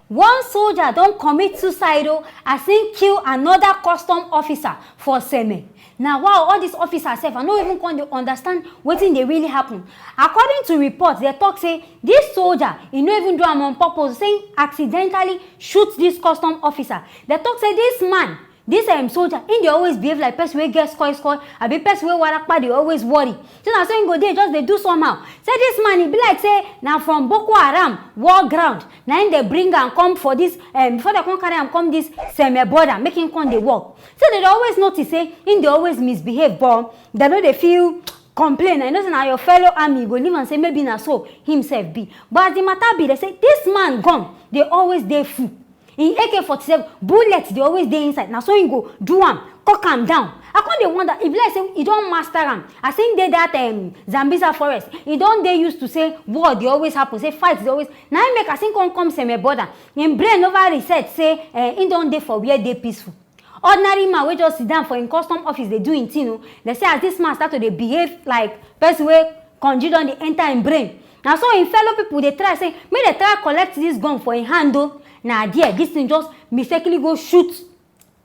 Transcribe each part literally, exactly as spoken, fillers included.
One soldier don commit suicide o, as im kill another custom officer for Seme. Na wow, all these officers sef, I no even come dey understand wetin dey really happen. According to reports, dem talk say this soldier, e no even do am on purpose, say im accidentally shoot this custom officer. Dem talk say this man, this um, soldier, im dey always behave like person wey get skoy skoy, abi person wey warapa dey always worry. So na so im go dey just dey do somehow. Say this man, e be like say na from Boko Haram war ground na im dey bring am come for this, um, before dem come carry am come this Seme border, make im come dey work. So dem dey always notice say im dey always misbehave, but dem no dey feel complain. I know say na your fellow army, you go leave am say maybe na so himself be. But as the matter be, dem say this man gun dey always dey full. Im A K forty-seven bullet dey always dey inside. Na so im go do am, cock am down. I come dey wonder, e be like say e don master am. As im dey that, um, Sambisa forest, e don dey used to say war dey always happen, say fight dey always. Na im make as im come come Seme border, im brain never reset say, eh, im don dey for where dey peaceful. Ordinary man wey just sit down for im custom office dey do im thing o. Dem say as this man start to dey behave like person wey conji don dey enter im brain, na so im fellow people dey try say make dem try collect this gun for im hand o. Na there this thing just mistakenly go shoot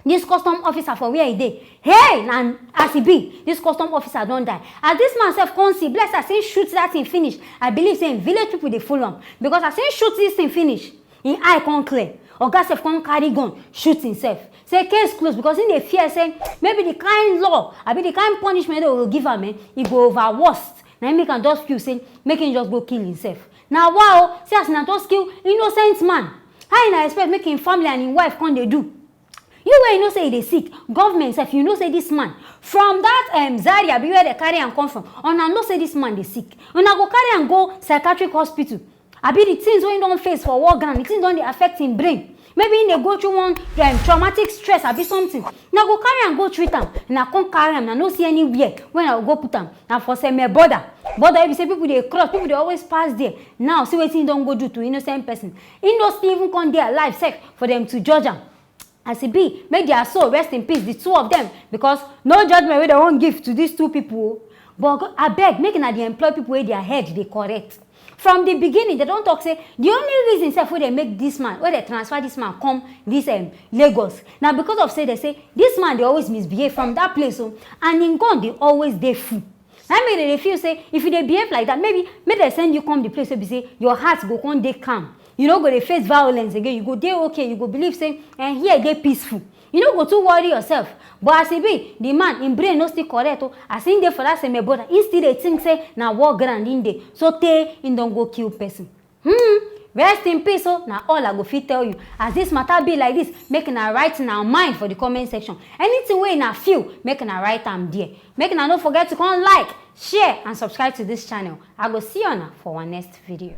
this custom officer for where e dey. Hey, na as e be, this custom officer don die. As this man sef come see, bless as im shoot that thing finish, I believe say im village people dey follow am, because as im shoot this thing finish, im eye come clear. Oga sef come carry gun shoot himself. Say case close, because im dey fear say maybe the kind law, abi the kind punishment dem go give am, eh, e go over worst. Na im make am just feel say make im just go kill himself. Na wow, see as una just kill innocent man. How una expect make im family and im wife come dey do? You wey you know say e dey sick, government sef, you know say this man from that, um, Zaria, be where dem carry am come from, una know say this man dey sick. Una go carry am go psychiatric hospital. Abi the things wey im don face for war ground, the things don dey affect im brain. Maybe im dey go through one, um, traumatic stress abi something. Una go carry am go treat am. Una come carry am, una no see anywhere wey una go put am. Na for Seme border. Border wey be say people dey cross, people dey always pass there. Now see wetin im don go do to innocent person. Im no still even come dey alive sef for dem to judge am. As e be, make their soul rest in peace, the two of them, because no judgment wey dem wan give to these two people o. But go- abeg, make una dey employ people wey their head dey correct. From the beginning, dem don talk say the only reason sef wey dem make this man, wey dem transfer this man come this, um, Lagos, na because of say dem say this man dey always misbehave from that place o, and im gun dey always dey full. Na im make dem dey feel say if you dey behave like that, maybe make dem send you come the place wey be say your heart go come dey calm. You no go dey face violence again. You go dey okay. You go believe say, eh, here dey peaceful. You no go too worry yourself. But as e be, the man, im brain no still correct o. As im dey for that Seme border, im still dey think say na war ground im dey. So tey im don go kill person. Hmm, rest in peace o, na all I go fit tell you. As this matter be like this, make una write una mind for the comment section. Anything wey una feel, make una write am there. Make una no forget to come like, share and subscribe to this channel. I go see una for our next video.